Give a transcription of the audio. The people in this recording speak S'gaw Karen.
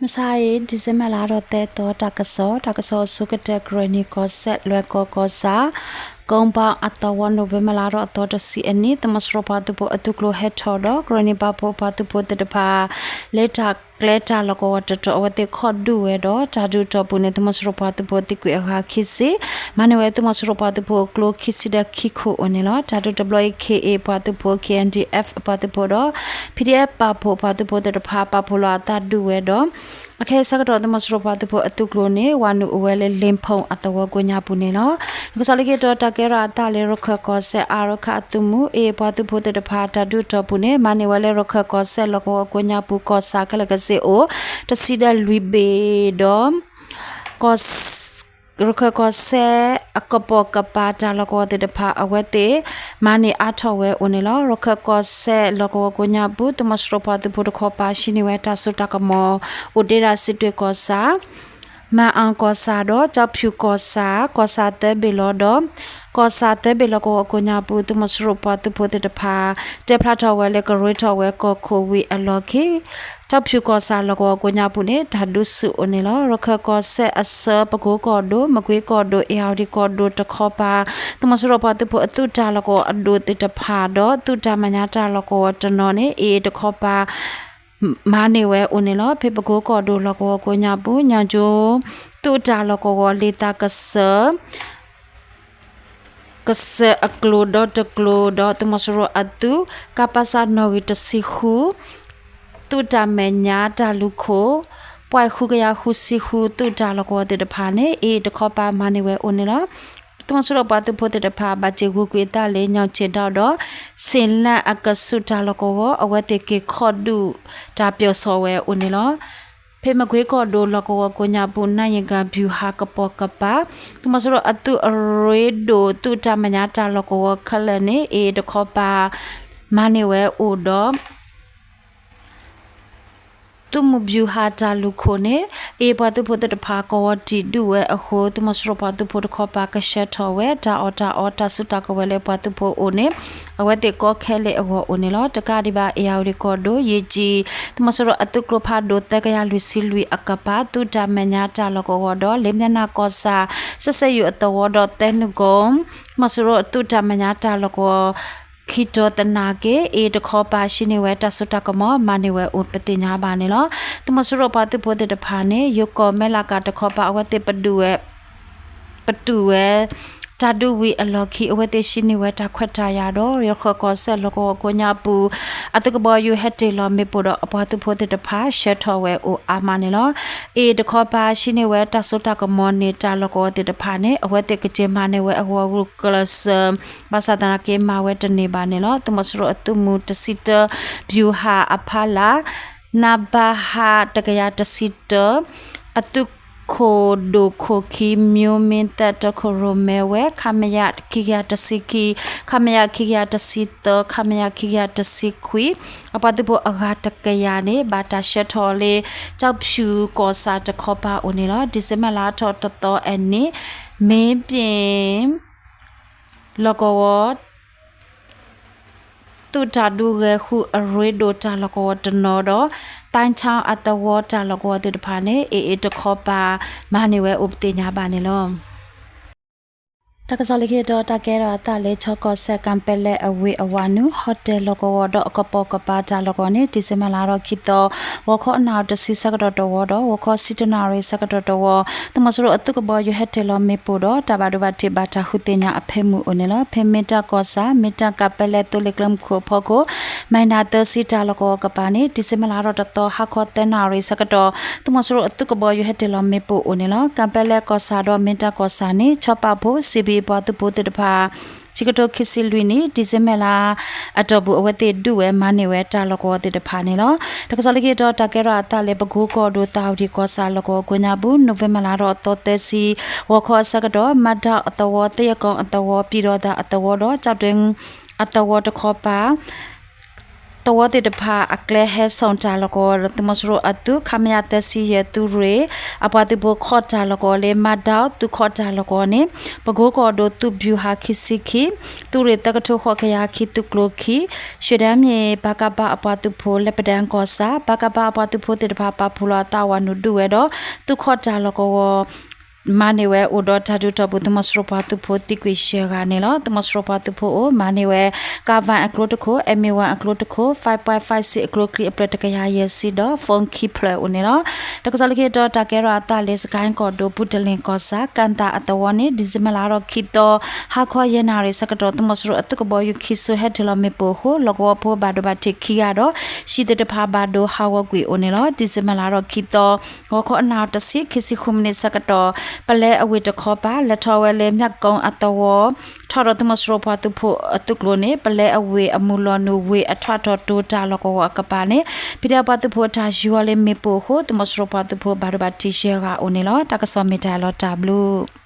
မုၢ်ဆါအံၤ December လါထီၣ်သၢသီ တၢ်ကစီၣ်, တၢ်ကစီၣ်အဆိကတၢၢ် ကရၢနံၤကီၢ်စဲၣ် လွဲၢ်ကီၢ်ကီၢ်ဆၣ် ကိးဘီအသဝီ November လါထီၣ်အသီတဆံအနံၤ သုးမီၤစိရိၤပှၤသုးဖိအသုးကျိၤဟဲထီၣ်ဒီး ကရၢနံၤပာ်ဖှိၣ်ပှၤသုးဖိသ့ၣ်တဖၣ် လၢတၢ်ကျဲတၢ်လီၢ်ကဝီၤတတီၤ အဝဲသ့ၣ်ခီၣ်ဒုးဝဲဒီး တၢ်ဒုးတီၢ်ပူၤန့ၣ် သုးမီၤစိရိၤပှၤသုးဖိသံကွံာ်အဂၤခံဆံ, မၤန့ၢ်ဝဲသုးမီၤစိရိၤပှၤသုးဖိအကျိခံဆံဒီးခံခိၣ်အိၣ်န့ၣ်လီၤ. တၢ်ဒုးတဘျီအံၤ ခ့ၣ်အ့ၣ် ပှၤသုးဖိ ခ့ၣ်အဲၣ်ဒံၣ်အဲၣ် ပှၤသုးဖိဒီး ဖံၣ်ဒံၣ်အဲၣ် ပာ်ဖှိၣ်ပှၤသုးဖိသ့ၣ်တဖၣ် ပာ်ဖှိၣ်လီၤအသးဒုးဝဲဒီး အခဲအံၤဆၢကတီၢ် သုးမီၤစိရိၤပှၤသုးဖိအသုးကျိၤန့ၣ် ဝၤနုာ်အိၣ်ဝဲလၢ လ့ဖီအသဝီကိးညါပူၤန့ၣ်လီၤ. တၢ်ကစီၣ်လၢခံတတီၤ တၢ်ကဲထီၣ်အသးလၢ ရခၢၣ်ကီၢ်စဲၣ် အါရခၣ်အသုးမုၢ် အ့ၣ် ပှၤသုးဖိသ့ၣ်တဖၣ် တၢ်ဒုးတီၢ်ပူၤန့ၣ် မၤန့ၢ်ဝဲလၢ ရခၢၣ်ကီၢ်စဲၣ်လီၢ်ကဝီၤကိးညါပူၤ ကီၢ်ဆၣ်ခဲလၢာ်ကစ့ၢ်အိၣ် တဆံဒီးလွံၢ်ဘ့ၣ်ဒီး ရခၢၣ်ကီၢ်စဲၣ်အကပိာ်ကပၤတၢ်လီၢ်ကဝီၤသ့ၣ်တဖၣ် အဝဲသ့ၣ်မၤန့ၢ်အါထီၣ်ဝဲအိၣ်န့ၣ်လီၤ. ရခၢၣ်ကီၢ်စဲၣ်လီၢ်ကဝီၤကိးညါပူၤ သုးမီၤစိရိၤပှၤသုးဖိတခီပၤ ဟံးန့ၢ်ဝဲတၢ်စိတၢ်ကမီၤ အိၣ်ဒံးဒၣ် စံးတွ့ၣ်ကီၢ်ဆၣ် မၤအၣ်ကီၢ်ဆၣ်ဒီး ကၠီဖၠူၣ်ကီၢ်ဆၣ် ကီၢ်ဆၣ်သၢဘ့ၣ်လီၤဒီး ကီၢ်ဆၣ်သၢဘ့ၣ်လီၢ်ကဝီၤကိးညါပူၤ သုးမီၤစိရိၤပှၤသုးဖိသ့ၣ်တဖၣ် တဲဖျါထီၣ်ဝဲလၢ ကရ့ထီၣ်ဝဲကီၢ်ခိၣ်ဝံၤအလီၢ်ခံ ကၠီဖၠူၣ်ကီၢ်ဆၣ်လီၢ်ကဝီၤကိးညါပူၤန့ၣ် တၢ်ဒုးဆူၣ်အိၣ်န့ၣ်လီၤ. ရခၢၣ်ကီၢ်စဲၣ်အဆၢ ပကိကီၢ်ဒိၣ် မကွ့ကီၢ်ဒိၣ် အ့ၣ်ယၣ်ဝတံၣ်ကီၢ်ဒိၣ်တခီပၤ သုးမီၤစိရိၤပှၤသုးဖိအသုးတၢ်လီၢ်ကဝီၤအဒိၣ်သ့ၣ်တဖၣ်ဒီး သုးတၢ်မဲာ်ညါတၢ်လီၢ်ကဝီၤတနီၤန့ၣ် အ့ၣ်တခီပၤ မၤန့ၢ်ဝဲအိၣ်န့ၣ်လီၤ. ဖဲပကိကီၢ်ဒိၣ်လီၢ်ကဝီၤကိးညါပူၤ ညၣ်ကၠိ သုးတၢ်လီၢ်ကဝီၤလ့သးကစၢၢ် ကစၢၢ်အကျိၤဒီတကျိၤဒီး သုးမီၤစိရိၤအသုး ကပစ နီၣ်ဂံၢ်တဆံဃု သုးတၢ်မဲာ်ညါတၢ်လူၢ်ခိၣ် ပှဲၤဃုကယၤဃုဆံဃု သုးတၢ်လီၢ်ကဝီၤသ့ၣ်တဖၣ်န့ၣ် အ့ၣ်တခီပၤမၤန့ၢ်ဝဲအိၣ်န့ၣ်လီၤ. သုးမီၤစိရိၤပှၤသုးဖိသ့ၣ်တဖၣ် ဘၣ်စ့ၢ်ဂုာ်ကွံာ်အသးလၢ ညၣ်ဆ့ၣ်ဒီး စ့ၣ်လၣ်အကဆူးတၢ်လီၢ်ကဝီၤ အဝဲသ့ၣ်က့ၤခီၣ်ဒုးတၢ်ပၠီၣ်စီၣ်ဝဲအိၣ်န့ၣ်လီၤ. ဖဲမကွ့ကီၢ်ဒိၣ်လီၢ်ကဝီၤကိးညါပူၤ နၢ်ယံၤကၤ ဗျူဟာ ကပိာ်ကပၤ သုးမီၤစိရိၤအသုးအရ့ဒိၣ် သုးတၢ်မဲာ်ညါတၢ်လီၢ်ကဝီၤခဲလၢာ်န့ၣ် အ့ၣ်တခီပၤ မၤန့ၢ်ဝဲအိၣ်ဒီး သုးမုၢ် ဗျူဟာ တၢ်လူၢ်ခိၣ်န့ၣ် အ့ၣ်ပှၤသုးဖိသ့ၣ်တဖၣ် ကဝီၤတံၢ်ဒုးဝဲအဃိ သုးမီၤစိရိၤပှၤသုးဖိတခီပၤ ကဆှၢထီၣ်ဝဲ တၢ်အီၣ်တၢ်အီ တၢ်စုတၢ်ကဝဲၤလၢပှၤသုးဖိအအိၣ်န့ၣ် အဝဲသ့ၣ်ကီခဲလၢာ်အဂီၢ်အိၣ်န့ၣ်လီၤ. တကးဒံးဘၣ် အ့ၣ်ယၣ်ဝတံၣ်ကီၢ်ဒိၣ် ယ့ၢ်ကၠံ သုးမီၤစိရိၤအသုးကျိၤဖးဒိၣ် သၢကယၤလွံၢ်ဆံလွံၢ်အကပၤ သုးတၢ်မဲာ်ညါတၢ်လီၢ်ကဝီၤဒီး လ့ၣ်မၠဲၣ်နၢ်ကီၢ်ဆၣ် စဲးစဲးယိၤအသဝီဒီး သဲနုာ်ကိၣ် သုးမီၤစိရိၤအသုးတၢ်မဲာ်ညါတၢ်လီၢ်ကဝီၤ ခံတီၤသနာ်က့ အ့ၣ်တခီပၤ ဟံးန့ၢ်ဝဲတၢ်စိတၢ်ကမီၤ မၤန့ၢ်ဝဲအိၣ်ပသ့ၣ်ညါဘၣ်န့ၣ်လီၤ. သုးမီၤစိရိၤပှၤသုးဖိသ့ၣ်တဖၣ်န့ၣ် ယိၤကီၢ်မဲလးကးတခီပၤ အဝဲသ့ၣ်ပဒုးဝဲ ပတုာ်ဝဲ တၢ်ဒုးဝံၤအလီၢ်ခံ အဝဲသ့ၣ်ဟံးန့ၢ်ဝဲတၢ်ခွဲးတၢ်ယာ်ဒီး ရခၢၣ်ကီၢ်စဲၣ်လီၢ်ကဝီၤကိးညါပူၤ အသုးကဘီယူၤဟဲတ့ၢ်လီၤမ့ၣ်ပိၢ်ဒီး အပှၤသုးဖိသ့ၣ်တဖၣ် ဆှၢထီၣ်ဝဲအိၣ်အါမးန့ၣ်လီၤ. အ့ၣ်တခီပၤ ဟံးန့ၢ်ဝဲတၢ်စိတၢ်ကမီၤန့ၣ် တၢ်လီၢ်ကဝီၤသ့ၣ်တဖၣ်န့ၣ် အဝဲသ့ၣ်ကက့ၤမၤန့ၢ်ဝဲအဂီၢ် ဂုာ်ကျဲးစၢး ဘၣ်ဆၣ်သနာ်က့ မၤဝဲတန့ၢ်ဘၣ်န့ၣ်လီၤ. သုးမီၤစိရိၤအသုးမုၢ်တဆံတၢ ဗျူဟာ အဖီလာ် နဘဟ တကယၤတဆံတၢ အသုးခိၣ်ဒိၣ်ခိၣ်ခံ မျိုးမင်းတပ် တၢခိၣ်ရိၣ်မဲဝဲ ခမရ ခံကယၤတဆံခံ ခမရ ခံကယၤတဆံသၢ ခမရ ခံကယၤတဆံခွံ အပှၤသုးဖိအဂၤတကယၤန့ၣ် ဘၣ်တၢ်ဆှၢထီၣ်လၢ ကၠီဖၠူၣ်ကီၢ်ဆၣ်တခီပၤအိၣ်န့ၣ်လီၤ. ဒံၣ်စ့ဘၢၣ်လါထီၣ်တသီအနံၤ မ့ၢ်ပ့ၣ် လီၢ်ကဝီၤ သုးတၢ်ဒုးဂဲၤဃုာ်အရ့ဒိၣ်တၢ်လီၢ်ကဝီၤတနီၤဒီး သဲချီအသဝီတၢ်လီၢ်ကဝီၤသ့ၣ်တဖၣ်န့ၣ် အ့ၣ်အ့ၣ်တခီပၤ မၤန့ၢ်ဝဲအိၣ်ပသ့ၣ်ညါဘၣ်န့ၣ်လီၤ. တၢ်ကစီၣ်လၢခံတတီၤ တၢ်ကဲထီၣ်အသးလၢ ခၠီကီၢ်စဲၣ် ကၣ်ပဲလဲၣ်အဝ့ၢ်အဝၤနုာ် ဟီၣ်တဲၣ်လီၢ်ကဝီၤဒီးအကပိာ်ကပၤတၢ်လီၢ်ကဝီၤန့ၣ် ဒံၣ်စ့ဘၢၣ်လါထီၣ်ခံသီ ဂီၤခီနၣ်ရံၣ်တဆံဆၢကတီၢ်တဝီဒီး ဂီၤခီဆံတနၣ်ရံၣ်ဆၢကတီၢ်တဝီ သုးမီၤစိရိၤအသုးကဘီယူၤဟဲတ့ၢ်လီၤမ့ၣ်ပိၢ်ဒီး တၢ်ဘၣ်ဒိဘၣ်ထံးဘၣ်တၢ်ဃုသ့ၣ်ညါအဖၢမုၢ်အိၣ်န့ၣ်လီၤ. ဖဲမ့ၢ်တၢ်ကီၢ်ဆၣ် မ့ၢ်တၢ် ကၣ်ပဲလဲၣ်သိလ့ၣ်ကျဲမုၢ်ခိၣ်အဖီခိၣ် မံးနၣ်သၢဆံတၢ်လီၢ်ကဝီၤကပၤန့ၣ် ဒံၣ်စ့ဘၢၣ်လါထီၣ်တသီ ဟါခီသၢနၣ်ရံၣ်ဆၢကတီၢ် သုးမီၤစိရိၤအသုးကဘီယူၤဟဲတ့ၢ်လီၤမ့ၣ်ပိၢ်အိၣ်န့ၣ်လီၤ. ကၣ်ပဲလဲၣ်ကီၢ်ဆၣ်ဒီးမ့ၢ်တၢ်ကီၢ်ဆၣ်န့ၣ် ခၠီပာ်ဖှိၣ် စံးဘံၣ်ပှၤသုးဖိသ့ၣ်တဖၣ် ဆံကထိခံဆံလွံၢ်နံၣ် ဒံၣ်စ့ဘၢၣ်လါအတီၢ်ပူၤ အဝဲသ့ၣ်ဒုးဝဲမၤန့ၢ်ဝဲတၢ်လီၢ်ကဝီၤသ့ၣ်တဖၣ်န့ၣ်လီၤ. တၢ်ကစီၣ်လၢခံတတီၤ တၢ်ကဲထီၣ်အသးလၢ ပကိကီၢ်ဒိၣ် သၣ်ဝံၤကီၢ်ဆၣ်လီၢ်ကဝီၤကိးညါပူၤ နိၣ်ဝ့ဘၢၣ်လါထီၣ်အသီသၢဆံ ဂီၤခီအဆၢကတီၢ် မၤတၢ်အသဝီ သယကီၢ်အသဝီ ပံၤဒီသၣ်အသဝီဒီး ကၠီၣ်တဲၣ်အသဝီတခီပၤ က သဝီသ့ၣ်တဖၣ်အကျဲဟဲစိာ်တၢ်လီၢ်ကဝီၤဒီး သုးမီၤစိရိၤအသုး ခမရ သၢဆံယဲၢ် သုးရ့ၣ် အပှၤသုးဖိခိးတၢ်လီၢ်ကဝီၤလၢ မၤဒၣ်သုးခိးတၢ်လီၢ်ကဝီၤန့ၣ် ပကိကီၢ်ဒိၣ်သုး ဗျူဟာ ခံဆံခံ သုးရ့ၣ် သၢကထိဃိးကယၤခံ သုးကျိၤခံ ရှ့ဒၢမ့ၢ် ပကဖ အပှၤသုးဖိ လၢပဒၢၣ်ကီၢ်ဆၣ် ပကဖ အပှၤသုးဖိသ့ၣ်တဖၣ် ပာ်ဖှိၣ်လီၤအသးဝးနုာ်ဒုးဝဲဒီး သုးခိးတၢ်လီၢ်ကဝီၤ မၤန့ၢ်ဝဲအိၣ်ဒီးတၢ်ဒုးတီၢ်ပူၤ သုးမီၤစိရိၤပှၤသုးဖိသံကွံာ်ယဲၢ်ဂၤန့ၣ်လီၤ. သုးမီၤစိရိၤပှၤသုးဖိအိၣ် မၤန့ၢ်ဝဲ ကၣ်ဝၣ်အကျိတခိၣ်, အဲမ့ၢ်ဝၣ် အကျိတခိၣ်, five point five six အကျိချံအဖျၢၣ်တကယၤယဲၢ်ဆံဒီး phone ခံဖျၢၣ်အိၣ်န့ၣ်လီၤ. တၢ်ကစီၣ်လၢခံတီၤ တၢ်ကဲထီၣ်အသးလၢ စကဲၣ်ကီၢ်ဒိၣ် ပူၤတလ့ၣ်ကီၢ်ဆၣ် ကၣ်သၣ်အသဝီန့ၣ် ဒံၣ်စ့ဘၢၣ်လါထီၣ်ခံသီ ဟါခီယဲၢ်နၣ်ရံၣ်ဆၢကတီၢ် သုးမီၤစိရိၤအသုးကဘီယူၤခံစိၤ ဟဲတ့ၢ်လီၤမ့ၣ်ပိၢ်အဃိ လီၢ်ကဝီၤဖိဘၣ်ဒိဘၣ်ထံးခံဂၤဒီး ဟံၣ်သ့ၣ်တဖၣ်ဘၣ်ဒိဟးဂီၤကွံာ်အိၣ်န့ၣ်လီၤ. ဒံၣ်စ့ဘၢၣ်လါထီၣ်ခံသီ ဂီၤခီအနၣ်တဆံ ခံဆံဃုမံးနံးဆၢကတီၢ် ပလဲအဝ့ၢ်တခီပၤ လဲၤထီၣ်ဝဲလၢ မၠၣ်ကိၣ်အသဝီ ထီၣ်ဒီးသုးမီၤစိရိၤပှၤသုးဖိအသုးကျိၤန့ၣ် ပလဲအဝ့ၢ်အမုၢ်လီၤနုာ်ဝ့ၢ် အထွးထီၣ်တိၤတၢ်လီၢ်ကဝီၤအကပၤန့ၣ် ဖံးဒဲးပှၤသုးဖိအတၢ်ယူၤအီၤလၢမ့ၣ်ပိၢ်အဃိ သုးမီၤစိရိၤပှၤသုးဖိဘၣ်ဒိဘၣ်ထံးယဲၢ်ဂၤအိၣ်န့ၣ်လီၤ. တၢ်ကစီၣ်မ့ၢ်တၢ်လီၤတၢ်ဘျုး